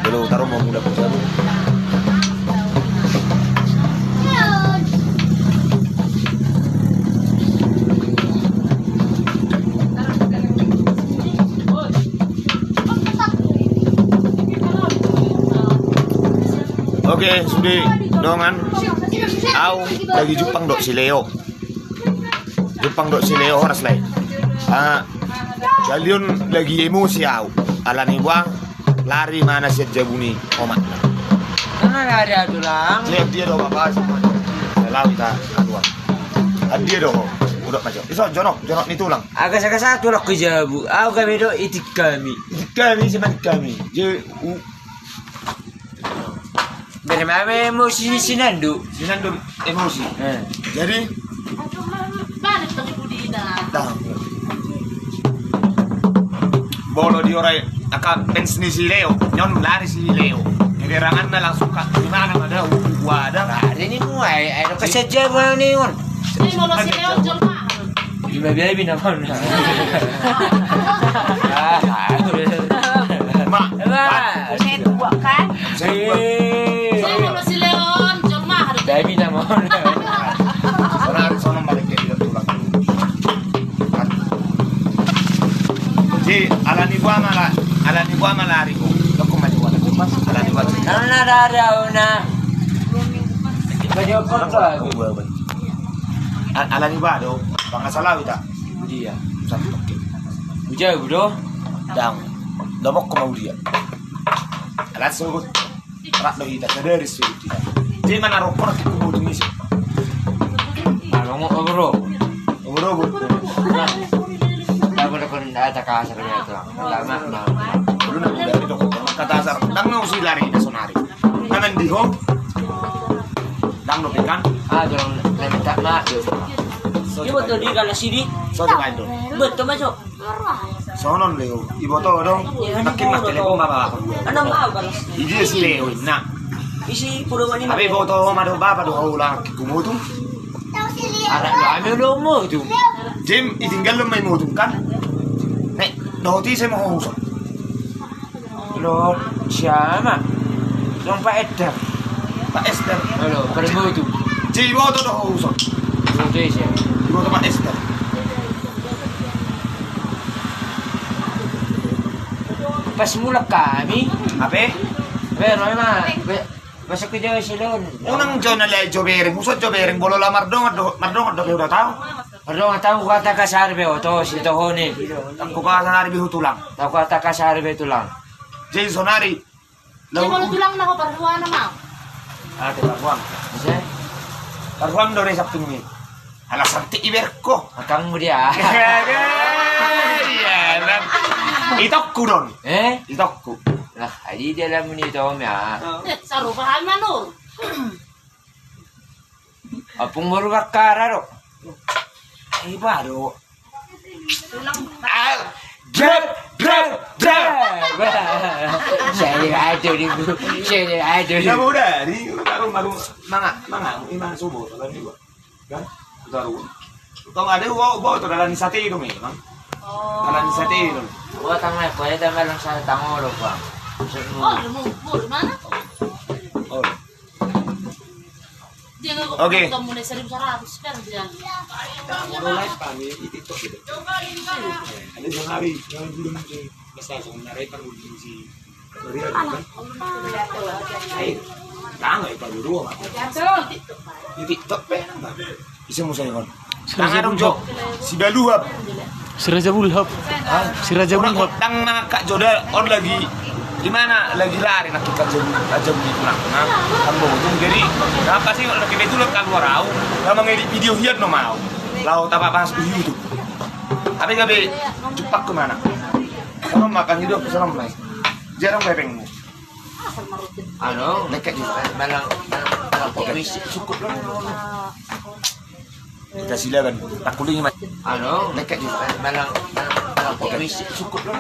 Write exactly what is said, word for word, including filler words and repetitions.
Dulu taruh mau mulak ke jabu. Oke, sude dongan. Au lagi jumpang dohot si Leo. Jumpang dohot si Leo, horas, Leo. Ah, salion lagi emosi au. Alani boha, lari ma na sian jabu ni omakna. Mana lari au, Tulang? Siap dia do, Bapak. Lalu ta, aduh. Adia do ho. Udah, Mas. Iso jonok, jonok ni Tulang. Agasagasan Tulang tu jabu. Au gabe do itik hami. Itik hami, sian itik hami. Je, u- Bermain emosi si Nando. Si Nando emosi. Eh. Jadi? Dah. Molo diorai angka fans ni si Leo, nion lari si Leo. Jadi ranganna langsung ka, di mana ada, ada. Lari ni muai, ayo kesejar mana ni on. Ini molo si Leo jual mahal. Lima babi nama. Ma. Ma. Saya dua kan? Saya dua. Saya mau si Leon, jual mahal. Babi nama. Sono, sono balik ke dia Tulang. Jadi, alani boha ma la, alani boha ma lari ho. Dokon ma di boha. Alani boha. Karena dari au na. Baju kotor. A-, alani boha do, bangasa lawi ta. Dia. Satu toke. Uja udo. Dang. Dobok ko mau dia. Alas so. Rak do hita sadari so hita. Jadi mana rokok nak ikut mau demi sih. Anu mau obro. Obro bu. Nah, mana kon ada kasar ya tuh. Lama, lama. Lu nak dari dokter. Kata asar. Dang mau si lari, dia sonari. Tangan di home. Dang dope kan? Ah, dorang minta maaf, Cok. So, dia betul di galas sini. So, coba itu. Betul, Mas, Cok. Sonon, Leo. Iboto dong. Makin mas telepon bapa. Anak mau galas. Iji si Leo, nah. Isi puluh menit. Tapi iboto ma do bapa do, ulang kikumu tu. Arak do ami ulo mu tu. Jim, itinggal lo mai mutung kan? Nek, dohoti saya mau usah. Lo siapa? Dong Pak Ester. Pak Ester. Halo, permutu. Ji, iboto do ho uson. Iboto sia. Iboto Pak Ester. Pas mulak hami. Ape? Be, roe ma. Be, masuk ke Jawa Silon. Unang jo na lai jo bereng, uson jo bereng, bolo la mardongan do, mardongan do, be udah tahu. Mardongan tahu kata kasar be, oto, si tohoni. Aku kasar be Tulang. Tahu kata kasar be Tulang. Jadi sonari. Jadi molo Tulang na ho parhuana mau. Ah, te parhuam. Ise? Parhuam do re Sabtu ni. Alasan ti iberko. Akang mu dia. Iya, kan? Itokku don. Eh? Itokku. Lah, adi dia lah muni to, ya. Eh, sarupa hal manur. Apung baru bakara do. Ai baru. Ah, drep, drep, drep. Saya ada di bu, saya ada di. Ya udah, di baru baru manga manga ini manga subuh kalau ini gua. Kan? Baru. Kau ada gua gua tuh dalam sate itu memang. Dalam sate itu. Gua tanggal gua ada dalam sate tangol gua. Oh, mau mau di mana? Oh. Oke. Ada sehari yang belum di masa sebenarnya perlu diisi. Dari ada kan? Ayo. Tangan itu dulu. Di TikTok pe. Bisa musuhnya kan? Tangan dong, Jok. Si Baluhap. Si Raja Bulhop. Hah? Si Raja Bulhop. Dang na kak joda on lagi di mana? Lagi lari nak kita jam jam di pulang. Nah, kan mau jadi apa sih kalau kita itu kan luar au. Lah mengedit video hian no mau. Lau tapa pas di YouTube. Tapi gabe cepat ke mana? Sama makan hidup sama mai. Jarang bebengmu. Ano, lekat juga. Malang malang kopi cukup lah. Kita silakan. Tak kuling mas. Ano, lekat juga. Malang malang kopi cukup lah.